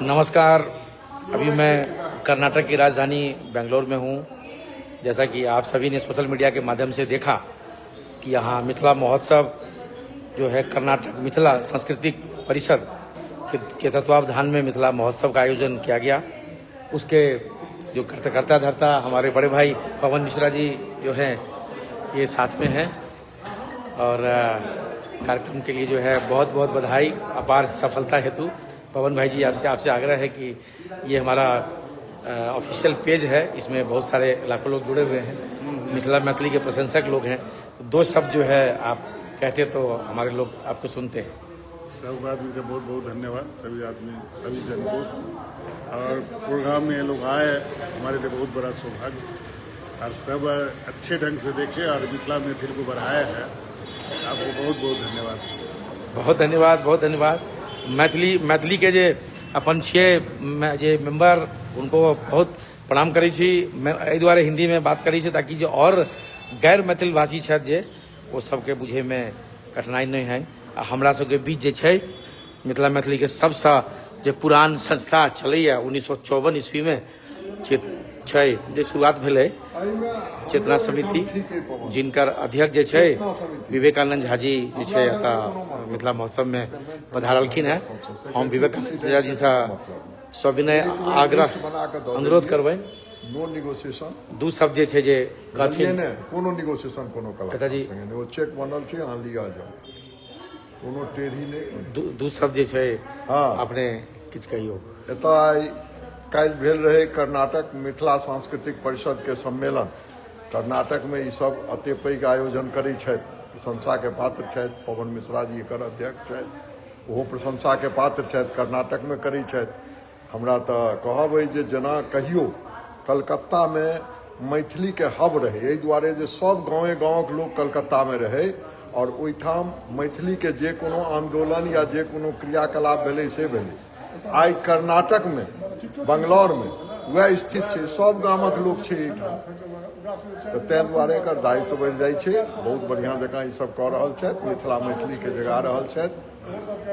नमस्कार। अभी मैं कर्नाटक की राजधानी बेंगलोर में हूँ। जैसा कि आप सभी ने सोशल मीडिया के माध्यम से देखा कि यहाँ मिथिला महोत्सव जो है कर्नाटक मिथिला सांस्कृतिक परिषद के तत्वावधान में मिथिला महोत्सव का आयोजन किया गया। उसके जो कर्ता कर्ता धर्ता हमारे बड़े भाई पवन मिश्रा जी जो हैं, ये साथ में हैं और कार्यक्रम के लिए जो है बहुत बहुत बधाई अपार सफलता हेतु। पवन भाई जी, आपसे आपसे आग्रह है कि ये हमारा ऑफिशियल पेज है, इसमें बहुत सारे लाखों लोग जुड़े हुए हैं, मिथिला मैथिली के प्रशंसक लोग हैं। दो शब्द जो है आप कहते तो हमारे लोग आपको सुनते हैं। सब आदमी का बहुत बहुत धन्यवाद, सभी आदमी, सभी जन को। और प्रोग्राम में ये लोग आए, हमारे लिए बहुत बड़ा सौभाग्य और सब अच्छे ढंग से देखे और मिथिला मैथिल को बढ़ाया है। आपको बहुत बहुत धन्यवाद। बहुत धन्यवाद, बहुत धन्यवाद। मैथिली मैथिली के जे अपन छियै जे मेंबर, उनको बहुत प्रणाम करै छी। एहि दुआरे हिंदीमे बात करै छी ताकि जे आओर गैर मैथिल भाषी छथि जे ओ सबके बुझैमे कठिनाइ नहि है। आ हमरा सबके बीच जे छै मिथिला मैथिलीके सबसँ जे पुरान संस्था छलैए, 1954 ईस्वीमे जे छै जे शुरुआत भेलै चेतना समिति, जिनकर अध्यक्ष जे छै विवेकानंद झा जी जे छै एतऽ मिथिला महोत्सवमे पधारलखिन हेँ। हम विवेकानंद झा जीसँ सविनय आग्रह अनुरोध करबनि नो निगोसिएशन, दू शब्द जे छै जे कहथिन। ने कोनो निगोसिएशन कोनो कलाकार चाचा जी। संगे नहि। ओ चेक बनल छै, अहाँ लिअ जाउ, कोनो टेढ़ी नहि। दू शब्द जे छै अपने किछु कहियौ। एतऽ आइ काल्हि भेल रहै कर्नाटक मिथिला सांस्कृतिक परिषदके सम्मेलन। कर्नाटकमे ई सब एते पैघ आयोजन करै छथि, प्रशंसाके पात्र छथि। पवन मिश्रा जी एकर अध्यक्ष छथि, ओहो प्रशंसाके पात्र छथि, कर्नाटकमे करै छथि। हमरा तऽ कहब अइ जे जेना कहियो कलकत्तामे मैथिलीके हब रहै, एहि दुआरे जे सब गाँवे गाँवक लोक कलकत्तामे रहै आओर ओहिठाम मैथिलीके जे कोनो आन्दोलन या जे कोनो क्रियाकलाप भेलै से भेलै। आइ कर्नाटकमे बंगलौरमे वएह स्थिति छै, सब गामक लोक छै एहिठाम, तऽ ताहि दुआरे एकर दायित्व बढ़ि जाइ छै। बहुत बढ़िआँ जकाँ ई सब कऽ रहल छथि, मिथिला मैथिलीके जगा रहल छथि।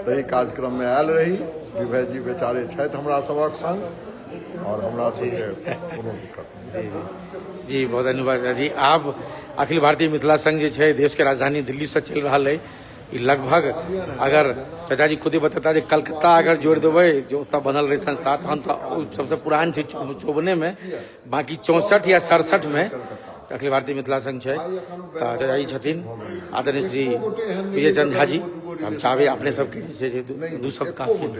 ताहि कार्यक्रममे आयल रही। विभय जी बेचारे छथि हमरा सभक संग आओर हमरा सबके कोनो दिक्कत नहि। जी जी, बहुत धन्यवाद जी। आब अखिल भारतीय मिथिला संघ जे छै देशके राजधानी दिल्लीसँ चलि रहल अइ। ई लगभग अगर चाचाजी खुदे बतेता जे कलकत्ता अगर जोड़ि देबै, जे ओतऽ बनल रहै संस्था, तहन तऽ ओ सबसँ पुरान छै 54मे, बाँकी 64 या 67मे अखिल भारतीय मिथिला संघ छै। तऽ चाचाजी छथिन आदरणीय श्री विजय चंद्र झा जी, हम चाहबै अपने सबके जे छै जे दू शब्द कहथिन।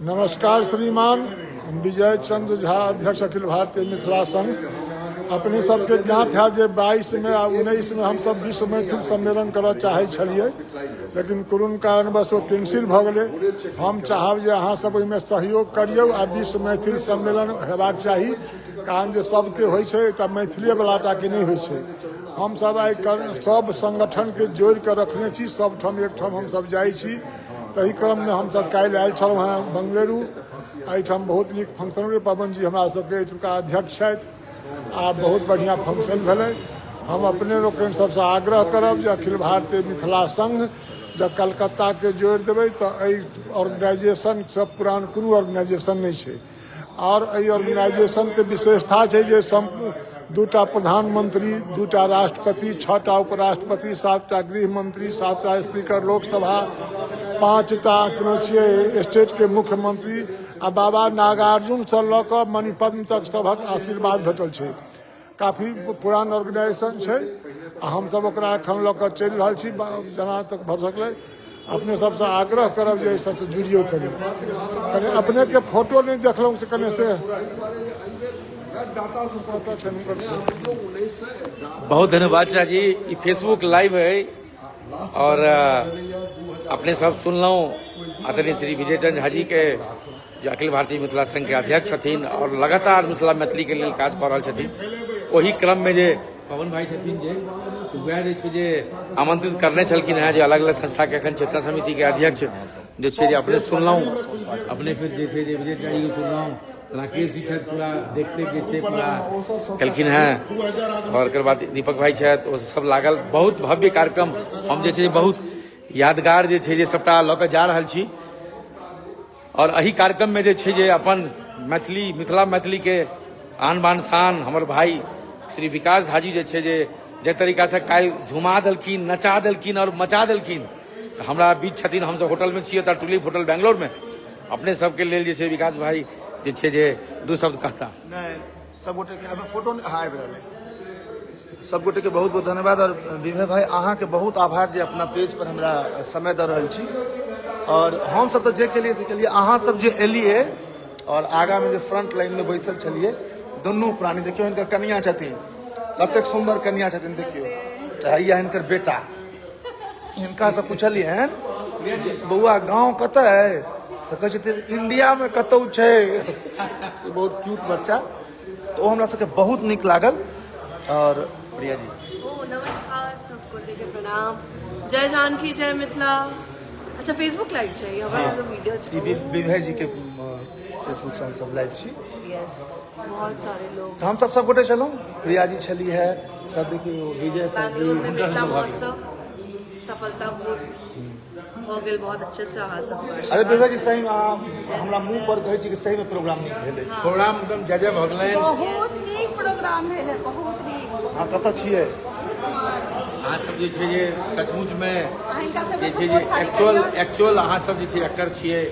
नमस्कार श्रीमान, हम विजय चंद्र झा, अध्यक्ष अखिल भारतीय मिथिला संघ। अपने सबके ज्ञात है जे 22 में आ 19 में हमसब विश्व मैथिल सम्मेलन करऽ चाहै छलियै, लेकिन कोनो कारणवश ओ कैंसिल भऽ गेलै। हम चाहब जे अहाँ सब ओहिमे सहयोग करियौ आ विश्व मैथिल सम्मेलन हेबाक चाही, कारण जे सबके होइ छै तऽ मैथिलीवला टाके नहि होइ छै। हमसब आइ सब संगठनके जोड़िकऽ रखने छी, सबठाम एकठाम हमसब जाइ छी। ताहि क्रममे हमसब काल्हि आयल छलहुँ हेँ बंगलुरु। एहिठाम बहुत नीक फंक्शन भेलै। पवन जी हमरा सबके एहिठुमका अध्यक्ष छथि आ बहुत बढ़िआँ फंक्शन भेलै। हम अपने लोकनि सबसँ आग्रह करब जे अखिल भारतीय मिथिला संघ जब कलकत्ताके जोड़ि देबै तऽ एहि ऑर्गेनाइजेशन सब पुरान कोनो ऑर्गेनाइजेशन नहि छै। आओर एहि ऑर्गेनाइजेशनके विशेषता छै जे दूटा प्रधानमंत्री, दूटा राष्ट्रपति, 6टा उपराष्ट्रपति, 7टा गृह मंत्री, 7टा स्पीकर लोकसभा, 5टा कोनो छियै स्टेटके मुख्यमंत्री आ बाबा नागार्जुनसँ लऽ कऽ मणिपद्म तक सभक आशीर्वाद भेटल छै। काफी पुरान ऑर्गेनाइजेशन छै आ हमसब ओकरा एखन लऽ कऽ चलि रहल छी जेना तक भऽ सकलै। अपने सबसँ आग्रह करब जे एहि सबसँ जुड़ियौ। कनि कनि अपनेके फोटो नहि देखलहुँ से कनि से बहुत धन्यवाद चाची। ई फेसबुक लाइव है और अपने सब सुनलहुँ आदरणीय श्री विजय चंद्र झा जी के, जे अखिल भारतीय मिथिला संघ के अध्यक्ष छथिन और लगातार मिथिला मैथिली के लेल काज कऽ रहल छथिन। ओही क्रम में जे पवन भाई छथिन, जे वएह जे छै जे आमंत्रित करने छलखिन हेँ जे अलग अलग संस्था के एखन चेतना समिति के अध्यक्ष जे छै जे अपने सुनलहुँ, अपने फिर जे छै जे विजय झा जी के सुनलहुँ, राकेश जी छथि, पूरा देखरेख जे छै पूरा केलखिन हेँ और एकर बाद दीपक भाई छथि, ओ सब लागल। बहुत भव्य कार्यक्रम, हम जे छै बहुत यादगार जे छै जे सबटा लऽ कऽ जा रहल छी। और एहि कार्यक्रममे जे छै जे अपन मैथिली मिथिला मैथिलीके आन बान शान हमर भाई श्री विकास झाजी जे छै जे जाहि तरीकासँ काल्हि झुमा देलखिन, नचा देलखिन और मचा देलखिन, हमरा बीच छथिन। हमसब होटलमे छियै तऽ टुलिप होटल बेंगलोरमे। अपने सबके लेल जे छै विकास भाई जे छै जे दू शब्द कहता। नहि, सब गोटे के फोटो आबि रहल है। सब गोटे के बहुत बहुत धन्यवाद। और विभय भाई, अहाँके बहुत आभार जे अपना पेज पर हमरा समय दऽ रहल छी। और हम सब तऽ जे केलिए से केलिए, अहाँ सब जे एलिए और आगा में जे फ्रंट लाइन में बैसल छलिए दुनू प्राणी, देखियौ हिनकर कनिया छथिन, कतेक सुंदर कनिया छथिन, देखियौ हैया हिनकर बेटा। हिनका से पुछलियनि बौआ गाँव कतऽ है, तऽ कहै छथिन इंडिया में कतौ छै। बहुत क्यूट बच्चा, तऽ ओ हमरा सबके बहुत नीक लागल। और प्रिया जी। ओ नमस्कार सब गोटे के प्रणाम, जय जानकी जय मिथिला। अच्छा फेसबुक लाइव छै हमरा तो वीडियो ई विभय जी के फेसबुक से हम सब लाइव छी। यस, बहुत सारे लोग। तऽ हम सब सब गोटे छलहुँ, प्रिया जी छली है, सब देखियौ विजय सर जी। बैंगलोर में मिथिला महोत्सव सफलतापूर्वक हो गेल, बहुत अच्छे से अहाँ सब। अरे विभय जी, सही में अहाँ हमरा मुँह पर कहै छी कि सही में प्रोग्राम नीक भेलै। प्रोग्राम एकदम जय जय भऽ गेलनि। बहुत नीक प्रोग्राम भेलै, बहुत नीक। अहाँ कतऽ छियै? बहुत मस्त। अहाँ सब जे छै जे सचमुच में अहाँ हिनका सबके जे छै जे सपोर्ट खाली एक्चुअल करियौ। एक्चुअल अहाँ सब जे छै एक्टर छियै,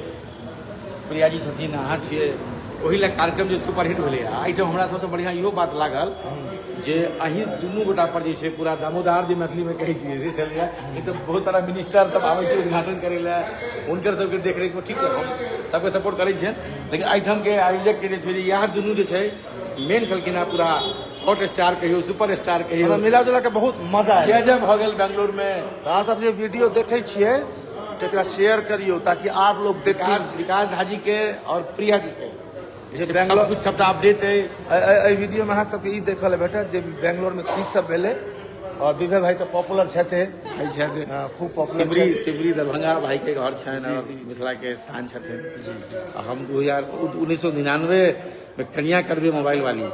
प्रिया जी छथिन, अहाँ छियै, ओहि लए कार्यक्रम जे सुपरहिट भेलै। आ एहिठाम हमरा सबसँ बढ़िआँ इहो बात लागल जे अहीं दुनू गोटा पर जे छै पूरा दामोदार जे मैथिलीमे कहै छियै से छलैए। नहि तऽ बहुत सारा मिनिस्टर सब आबै छै उद्घाटन करै लए, हुनकर सबके देखरेखमे ठीक छै, हम सबके सपोर्ट करै छियनि, लेकिन एहिठामके आयोजकके जे छै जे इएह दुनू जे छै मेन छलखिन हेँ, पूरा हॉट स्टार कहियौ, सुपर स्टार कहियौ, मतलब मिला जुला के बहुत मजा आयल। जय जय भऽ गेल बेंगलोर में। अहाँ सब जे वीडियो देखै छियै तकरा शेयर करियौ ताकि आर लोग देखथिन। विकास झा जी के और प्रिया जी के जे सब बेंगलोर कुछ सबटा अपडेट है। एहि वीडियो में अहाँ सबके ई देखऽ लए भेटत जे बेंगलोर में की सब भेलै। और विभय भाई तऽ पॉपुलर छथि, भाई छथि, हाँ, खूब पॉपुलर सिमरी छथि। सिमरी दरभंगा भाई के घर छनि और मिथिला के शान छथिन। आ हम 1999 में कनिया करबे मोबाइल वाली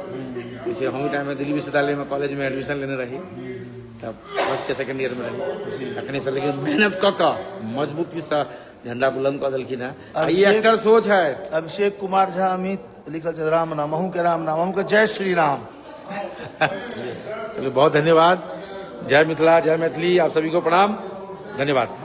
जैसे हम टाइम में दिल्ली विश्वविद्यालय में कॉलेज में एडमिशन लेने रही, तब फर्स्ट या सेकेंड ईयर में रही तखने से, लेकिन मेहनत कऽ कऽ मजबूती से झंडा बुलंद कऽ देलखिन हेँ। आ ई एक्टर सोच है। अभिषेक कुमार झा अमित लिखल छै राम नाम, अहूँ के राम नाम, अहूँ के जय श्री राम। चलो बहुत धन्यवाद, जय मिथिला जय मैथिली, आप सभी को प्रणाम, धन्यवाद।